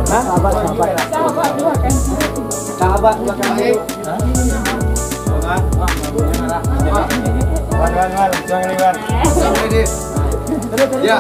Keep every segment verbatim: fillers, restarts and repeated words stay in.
Sahabat, sahabat. Sahabat, sahabat. Ya.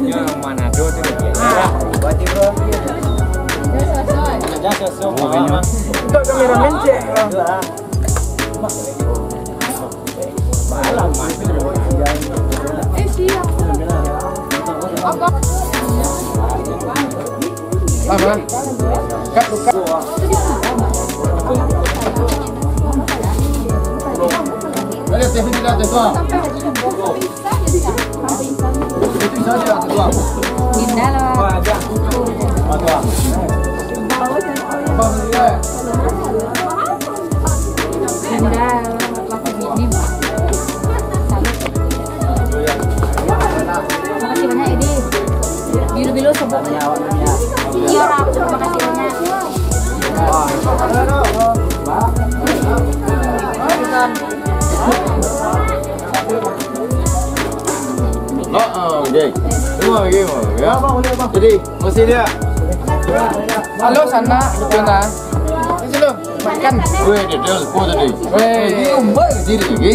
Yang Manado tu. Untuk kameramen cek. Eh, siap. Apa? Apa? Kat, kat. Ada T V tidak ada tu? Itu saja tu. Indah lah. Apa aja? Apa? Apa? Makasih banyak, Edi. Bilo-bilo sebut. Iya, Rap. Makasih banyak. Ah, ah, oke. Terima kasih, ya. Jadi, masih dia. Halo, sanak, Yona. Sini dulu. Makan. Weh, dia, dia, semua tadi. Weh, dia umbai diri lagi.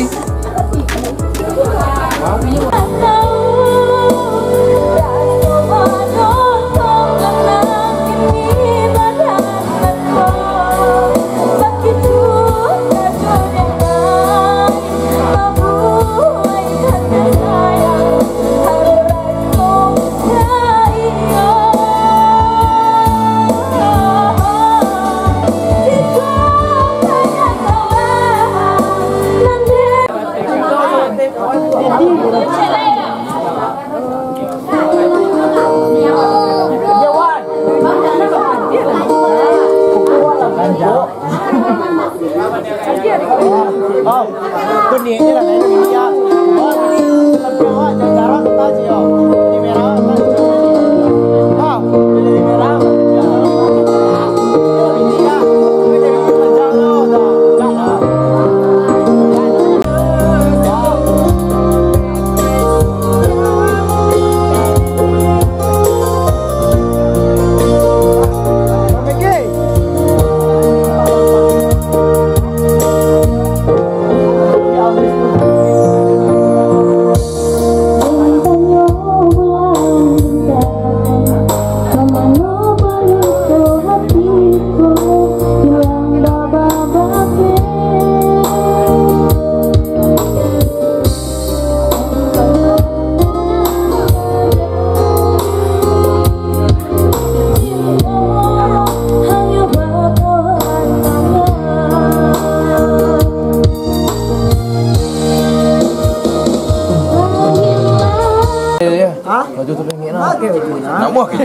Hah? Baju tu pingin lah. Pakai baju ni. Nak buah ke?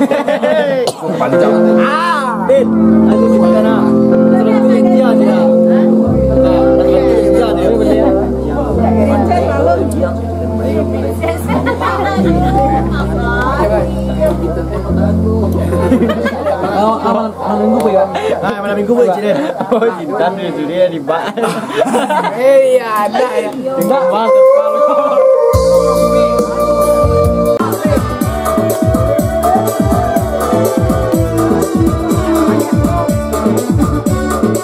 Panjang. Ah, Din. Aduh, bukan lah. Kalau tu dia je lah. Nah, kalau tu dia je. Awak amal, amal minggu apa ya? Ah, malam minggu apa, Cik Din? Oh, Cinta tu sudah di bak. Eh, iya, ada ya. Tinggal bang, terpal.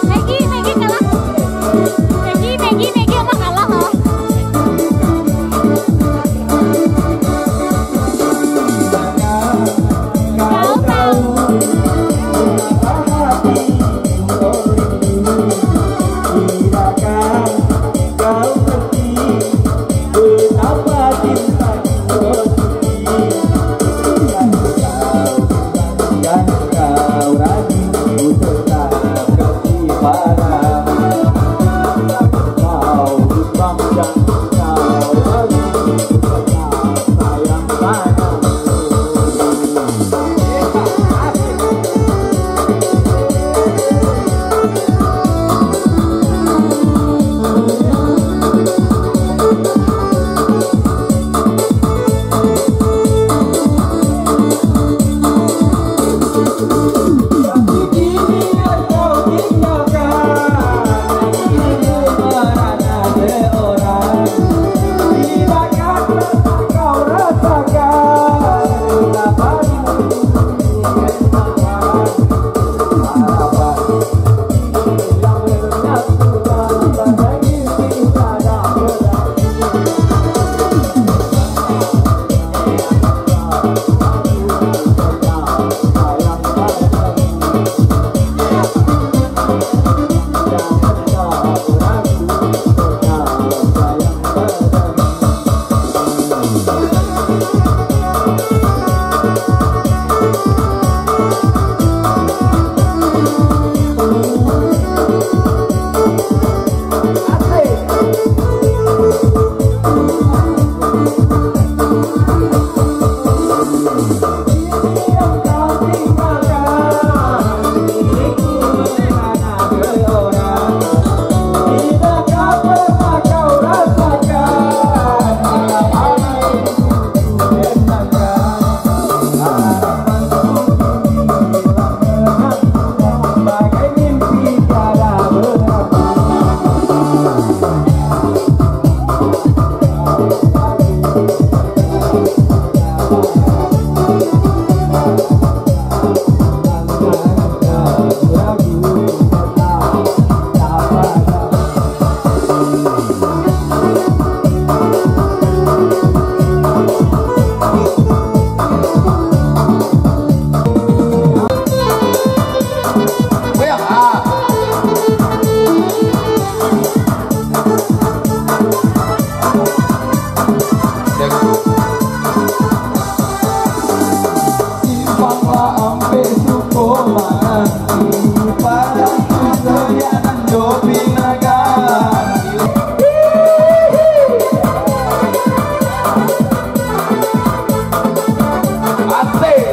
Maggie, Maggie kalah. Maggie, Kau ngerti betapa cintaku roti. Bukan kau, bukan kau ragu, ku tetap kasih padamu. Kau bimbang dan kau ragu, ku tetap sayang padamu. Simpang lah ampek suko mananti, padang tu sediakan jo pinagan. Asik.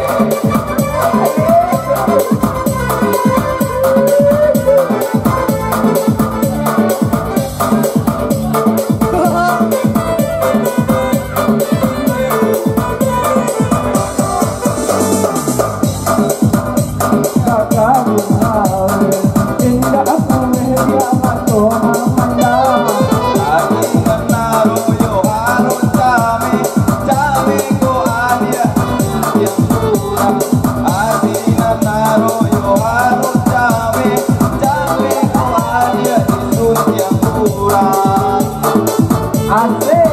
Asik.